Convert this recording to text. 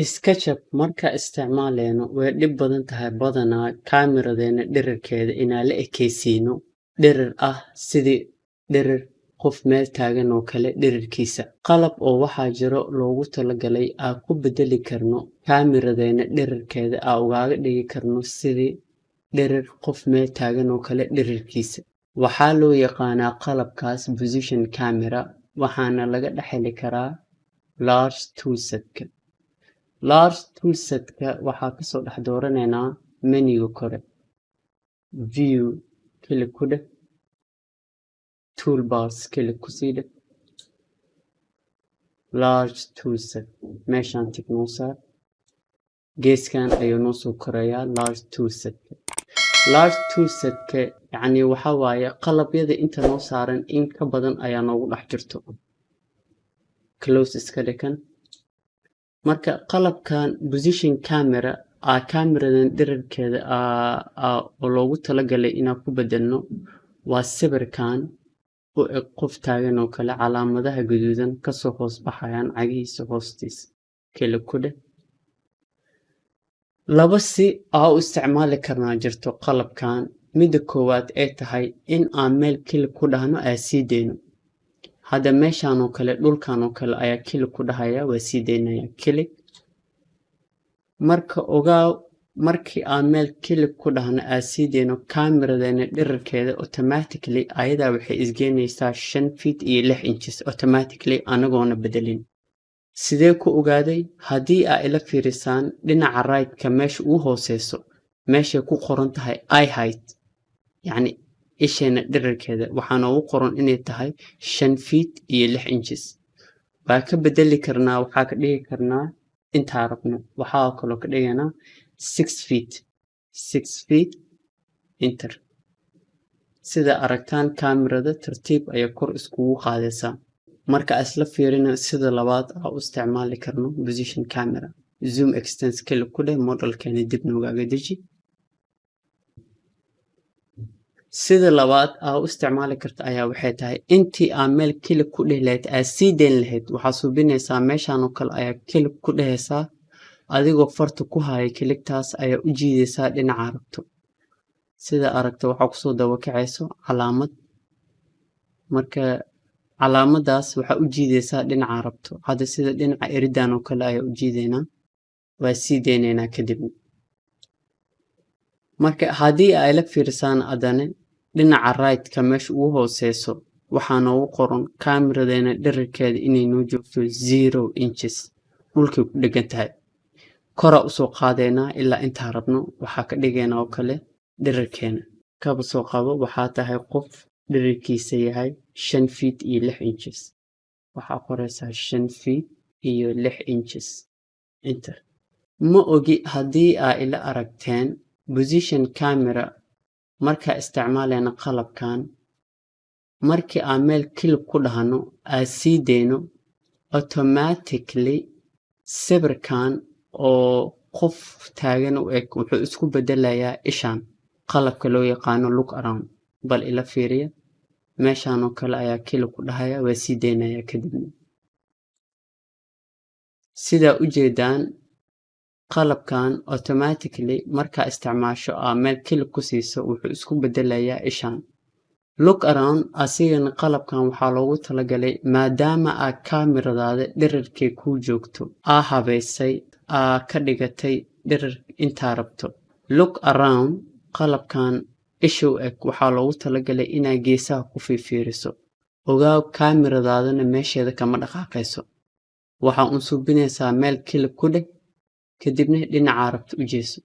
SketchUp marka isticmaaleyno, way dhib badan tahay badanaa kaamiradeena dhererkeeda inaan la ekeysiino dherer ah sidii dherer qof meel taagan oo kale dhererkiisa. Qalab oo waxaa jiro loogu talagalay aan ku bedeli karno kaamiradeena dhererkeeda, aan ugaaga dhigi karno sidii dherer qof meel taagan oo kale dhererkiisa. Waxaa loo yaqaanaa qalabkaas position camera, waxaana laga dhex heli karaa large toolset-ka. Large toolset-ka waxaa kasoo dhex dooraneynaa menu kore, view click ku dheh, toolbars click kusii dheh, large toolset meeshaan tick noo saar. Geeskan ayuu noo soo korayaa large toolset-ka. Large toolset-ka yacni waxa waaye qalabyada inta noo saaran in ka badan ayaa noogu dhex jirto. Close iska dhikan. Marka qalabkan position camera aa kaamiradan dhererkeeda aa oo loogu talagalay inaan ku bedelno waa sawirkan u eg qof taagan oo kale, calaamadaha gaduudan kasoo hoos baxayaan cagihiisa hoostiisa. Click ku dheh. Laba si aa u isticmaali karnaa jirto qalabkan. Midda koowaad ay tahay in aan meel click ku dhahno, aa sii deyno. Hadda meeshan oo kale, dhulkan oo kale ayaa click ku dhahaya, waa sii deynaya, click. Marka ogaaw, markii aan meel click ku dhahno, aa sii deyno, kaamiradeena dhererkeeda automatically ayadaa waxay isgeynaysaa 5 feet iyo 6 inches automatically, anagoona bedelin. Sidee ku ogaaday? Haddii aa ila fiirisaan dhinaca right-ka, meesha ugu hooseyso, meeshay ku qoran tahay eye height, yacni isheena dhererkeeda, waxaa noogu qoran inay tahay 5 feet iyo 6 inches. Waa ka bedeli karnaa, waxaa ka dhigi karnaa intaa rabno. Waxaa kaloo ka dhiganaa 6 feet, 6 feet, enter. Sida aragtaan, kaamirada tartiib ayay kor iskugu qaadaysaa. Marka isla fiirina sida labaad aa u isticmaali karno position camera. Zoom extents click ku dheh, modelkeena dib noogaaga deji. Sida labaad aa u isticmaali karta ayaa waxay tahay, intii aa meel click ku dhihi lahayd, aa sii dayn lahayd, waxaa suubinaysaa meeshan oo kale ayaa click ku dhehaysaa. Adigoo farta ku haya clicktaas ayaa u jiidaysaa dhinaca rabto. Sida aragto, waxaa kusoo daba kacayso calaamad. Marka calaamadaas waxaa u jiidaysaa dhinaca rabto. Hadda sida dhinaca eridan oo kale ayaa u jiidaynaa, waa sii daynaynaa kadibna. Marka haddii ay la fiirsaan adane dhinaca right-ka, meesha ugu hooseyso, waxaa noogu qoran kaamiradeena dhererkeeda inay noo joogto 0 inches, dhulkay ku dhegan tahay. Koraa usoo qaadaynaa ilaa intaa rabno. Waxaa ka dhigaynaa oo kale dhererkeena, kaba soo qabo waxaa tahay qof dhererkiisa yahay 5 feet iyo 6 inches. Waxaa qoraysaa 5 feet iyo 6 inches, enter. Ma ogi haddii aa ila aragteen position camera. Markaa isticmaalayna qalabkan, markii aan meel click ku dhahno, aa sii dayno, automatically sawirkan oo qof taagan u eg wuxuu isku bedelayaa ishaan, qalabka loo yaqaano look around. Bal ila fiiriya, meeshan oo kale ayaa click ku dhahaya, waa sii daynaya kadibna. Sidaa u jeedaan, qalabkan automatically markaa isticmaasho, aa meel click ku siiso, wuxuu isku bedelayaa ishaan look around. Asigana qalabkan waxaa loogu talagalay, maadaama aa kaamiradaada dhererkay kuu joogto aa habaysay, aa ka dhigatay dherer intaa rabto, look around qalabkan isha u eg waxaa loogu talagalay inaa geesaha ku fiirfiiriso. Ogaaw, kaamiradaadana meesheeda kama dhaqaaqayso. Waxaa un suubinaysaa meel click ku dheh, kadibna dhinacaa rabto u jeeso.